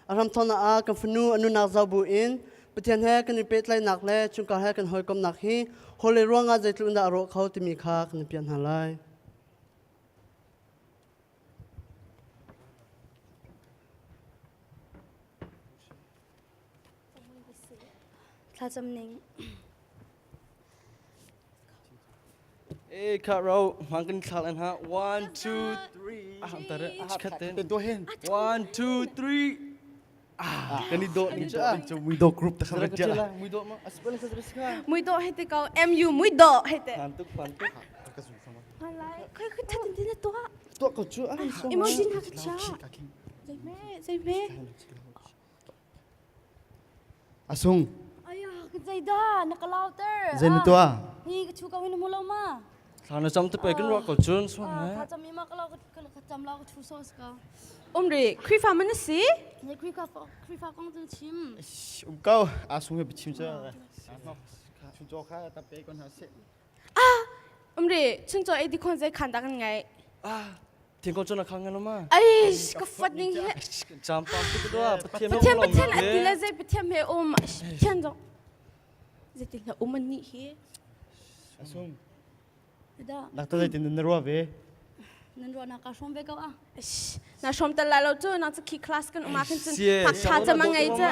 A hramthawknak ah kan fanu a nunak zoh bu in Pathian he kan i pehtlaihnak le chungkhar he kan hawikomhnak hi hawile ruangah zeitluk in dah a rawh kho timi kha kan i piah hna lai. Thlacam ning. Eh, kha ro, hmang kan thlak lan ha. 1 2 3. Ah, tar ah khat ten. Ten to hen. 1 2 3. Ah, kan i do ning cha. Chu mui do group ta kha tia la. Mui do ma. Asbal sa sa kha. Mui do hete ko MU mui do hete. Phan tuk phan tuk. Malai, khoi khoi thatin tin to. To ko chu ah. Emoji na ka cha. Zai me, zai me. Asung. Aya, ka zeidah na ka lauter. Zei na tuah? Ni ka chu ka win mu lo ma. Thla na cham te pe kan ro ko chun so he. Thla cham mi ma ka lo ka cham lo ka chu so ska. Umri, Khrifa man si? Ne Khrifa Khrifa kong tu chim. Um kau asung he bichim cha. Chun cho kha ta pe kon ha se. Ah, umri, chun cho ei di khon zai khan da kan ngai. Ah, Thiên con cho na khang ngano ma. Ai, ka fat ning he. Cham pam tu ko doa pathian Pathian pathian ati le zai pathian he um pathian zong. Zai tin na um an ni hi. Asung. Da. Nak ta zai tin na ruwa ve. Nan ruwa na ka shom ve ko a. Na shom tal la lo chu na chu khi class kan uma khin chun hak tha cha mangai cha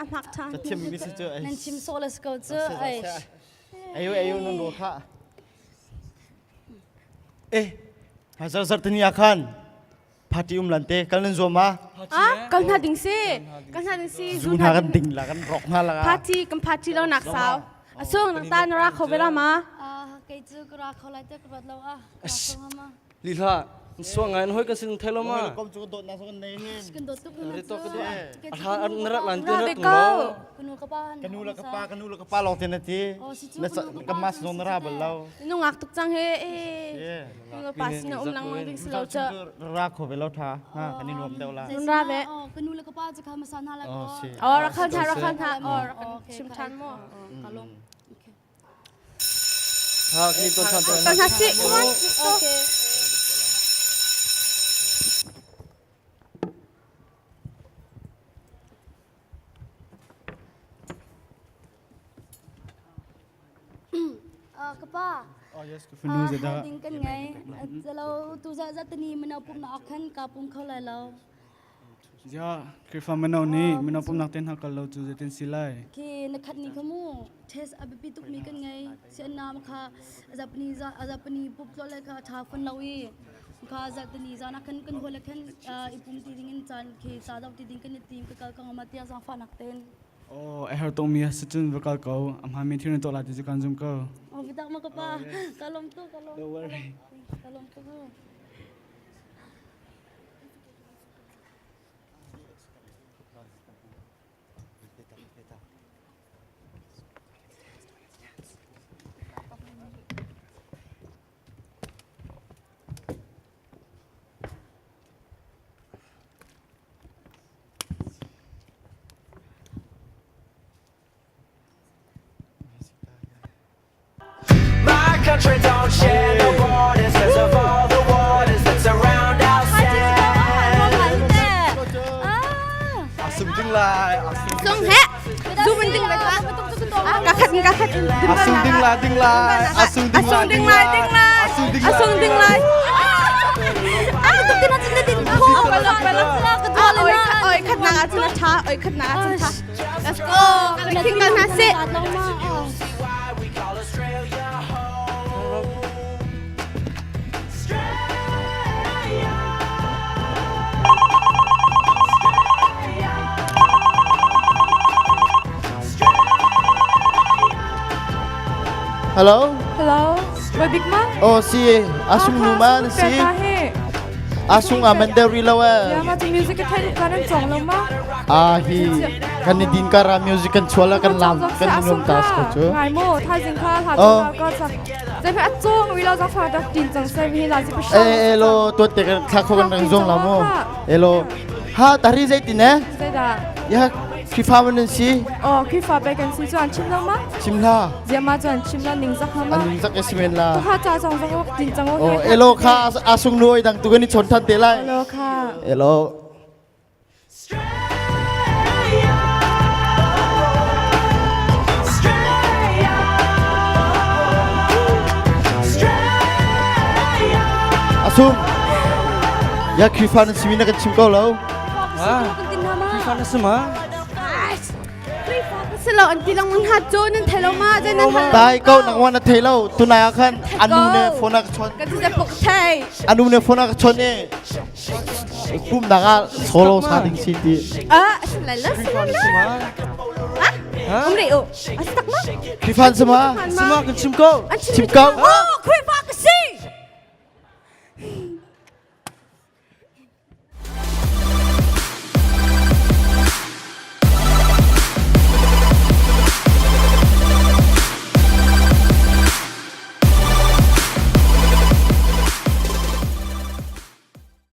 a hmak tha. Pathian mi si chu. Nan chim so la ko chu ai. Ayo ayo nan ro kha. Eh, Hazar zar tani akhan party um lan te kal nan zuam ma. Ah, kal hna ding si. Kal hna ding si. Zu hna kan ding la kan rock hna la. Party kan party lo nak sau. Asung nang ta na ra kho vela ma. Ah, kei cu ka ra kho lai te ka ruat lo ah. Ra kho ma. Lihla, suang ngai hoi ka sin thelo ma. Kom chu dot na so kan nei ni. Kan dot tuk na. Rito ka do. Aha, an rat lan te rat lo. Kanu ka pa. Kanu la ka pa, kanu la ka pa long te na ti. Na ka mas zong na ra bal lo. Nungak tuk cang he e. Nu pa sin um lang mang ding silo cha. Ra kho ve lo tha. Ha, kan i nuam deuh la. Nun ra ve. Kanu le ka pa chu kha ma san ha la ko. Oh, ra khal tha ra khal tha. Oh, ra kan chim than mo. Kalong. Ha, ni ton than. Kan ha si, come on, let's go. Okay. Ka pa. Oh yes, ka fanu zeda. Ding kan ngai. Zalo tu za za tani mano pum na akhan ka pum kho lai lo. Ya, Krifa mano ni mano pum nak ten hakal lo chu zetin silai. Ki na khat ni khamu test abipi tuk mi kan ngai. Si na kha azapni za azapni pup tlo le kha tha fun lo i. Kha za tani za na khan kan hole khan ipum ti ding in chan khi sa dau ti ding kan tim ka kal ka ngama tia za fa nak ten. Oh, a her tong mi a si cun va kal ko. A hmaami thil na tuah lai ti cu kan zum ko. Oh, bitak ma ka pa. Kalom tu, kalom. Don't worry. Kalom tu. My country don't share the borders 'cause of all the waters that surround our sands. Asung ding lai, asung Sung he. Zu mình ding lai ta. Ka khat ka khat. Asung ding lai ding lai, asung ding lai Asung ding lai ding lai. Asung ding lai. Asung ding lai. Ah, tuk tin cun tin kho Oi oi khat na cun a tha oi khat na cun tha. Let's go. King kan ha si. Hello. Hello. Boy Big Ma. Oh si asung nu ma na si. Asung a man deuh rih lo eh. Ya ma cu music ka theih kan an cawng lo ma. Ah hi kan ni din kara music kan chuala kan lam kan nuam ta ko cu. Ngai mo thaizing kha hla cu ka sa. Zai phe a cawng ri lo za fa dak tin cang sai hi la ji pa. Eh elo tuat te kan thla kho kan rang zong la mo. Elo ha tari zai tin eh. Zai da. Ya Khrihfa man nan si. Oh Khrihfa pe kan si chuan chim lo ma. Chim hla. Zia ma chuan chim la ning zak ma. An ning zak esimen la. Tu ha cha song zong tin chang Oh elo kha asung nuoi dang tu kan ni chon than te lai. Elo kha. Elo. Asum. Ya Khrihfa nan simi na kan chim ko lo. Khrihfa na si ma? Khrihfa ka si lo an ti lang mang hat cu nan thei lo ma zei nan hal. Tai ko nang wan na thei lo. Tunai ah khan anu ne phone a ka chon. Kan ti pok thei. Anu ne phone a ka chon e. Pum nak ah solo sa ding si ti. Ah, lai la si la. Ah, um rei o. As tak ma? Khrihfa si ma? Si ma kan chim ko. Chim ko. Oh, Khrihfa ka si.